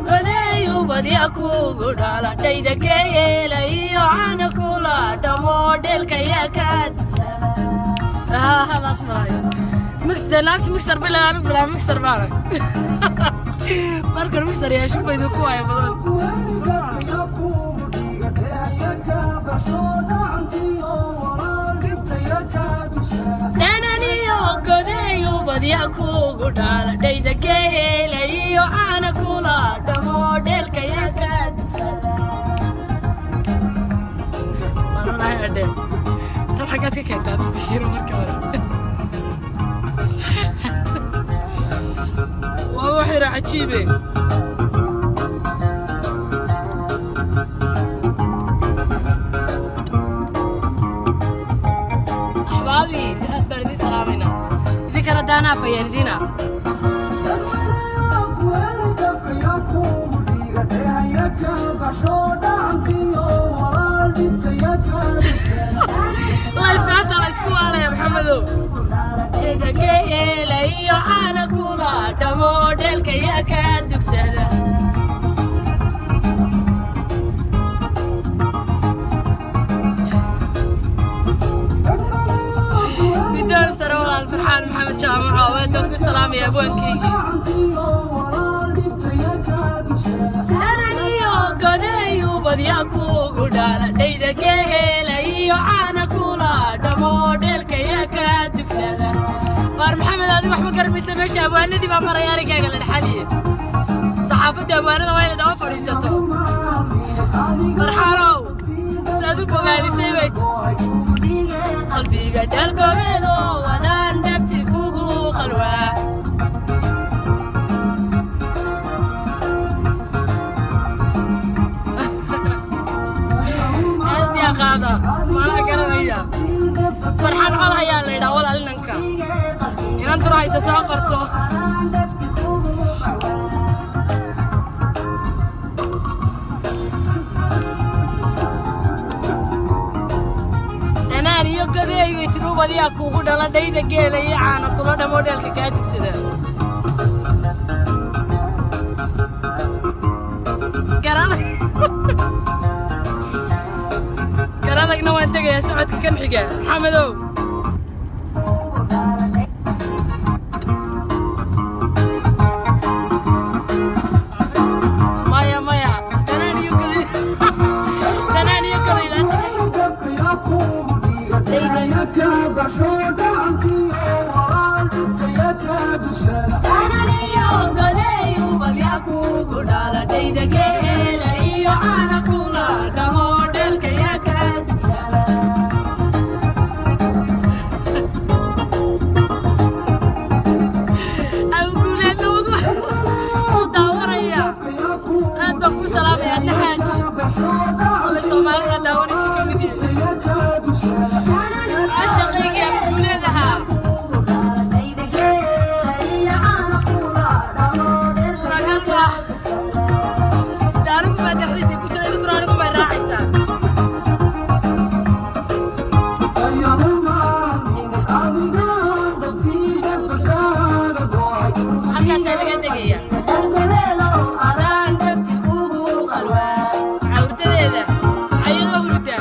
Godeeyubadya kugu dhala, dhayda geela iyo caana kula dhamo, dheelka yaa kaa dugsada. Hadaas marayo mixta naagta mixer bila anigu bilaa mixer baana markan mixer yeesho ba idinku waaya badan. Dhananiyo godeeyu badya kugu dhala, dhayda geela iyo caana kula dhamo, dheelka yaa kaa dugsada. Maranahay adhe tan xaggaad ka keentaa adigu, Bashiiro? Marka hore waa wax yara cajiibe. Axbaabi, aad baan idiin salaamaynaa, idinkana daanaa fayaan idiina. Lifekaasa la isku waalaya, Maxamedow. Geela iyo caana kula dhamo, dheelka yaa kaa dugsada. Midoon sare, walaal Farxaan Maxamed Jaamaco, waad baan ku salaamaya abwaankaygii. Dhananiyo godeeyu badya kugu dhala, dhayda geela iyo caana kula dhamo, dheelka yaa kaa dugsada. Waar Maxamed, adigu waxma garamaysa, meesha abwaanadii baa maraya, arigaaga la dhexaliye. Saxaafadda abwaanada waa inaad daba fadhiisato. Farxaanow, saad u bogaadisay bay qalbiga dhalgobeedo wadaan dhabti kugu qalwaa. Aad yaa qaada maana garanaya. Farxaan col hayaa la yidhaa, walaal inanka inantuna haysa soo qorto. Dhanaan iyo godeey bay tiruubadiyaa kuugu dhala, dhayda geela iyo caana kula dhamo, dheelka kaa dugsada. Garadagna waan tegayaa socodka kan xiga, Maxamedow. Maya, maya, dhanaan iyo goday, dhanaan iyo godaydaasi ka shaqo. Dhananiyo godeeyu badya kugu dhala, dhayda geela iyo caana kula dhamo, dheelka yaa kaa dugsada. Awguuleedna wuu daawanaya, aad baan kuu salaamaya adna xaaj ole Soomaalida daawanaysa ka mid yahay ashaqaygii abguuleedahaa. Suuragal baa de anigu baa dalxiiska ku jira, idinkuna anigu baa raacaysaa. Halkaasaa laga degaya. Adaan dhabti kugu qalwaa maxaa hurdadeeda ayadoo hurda.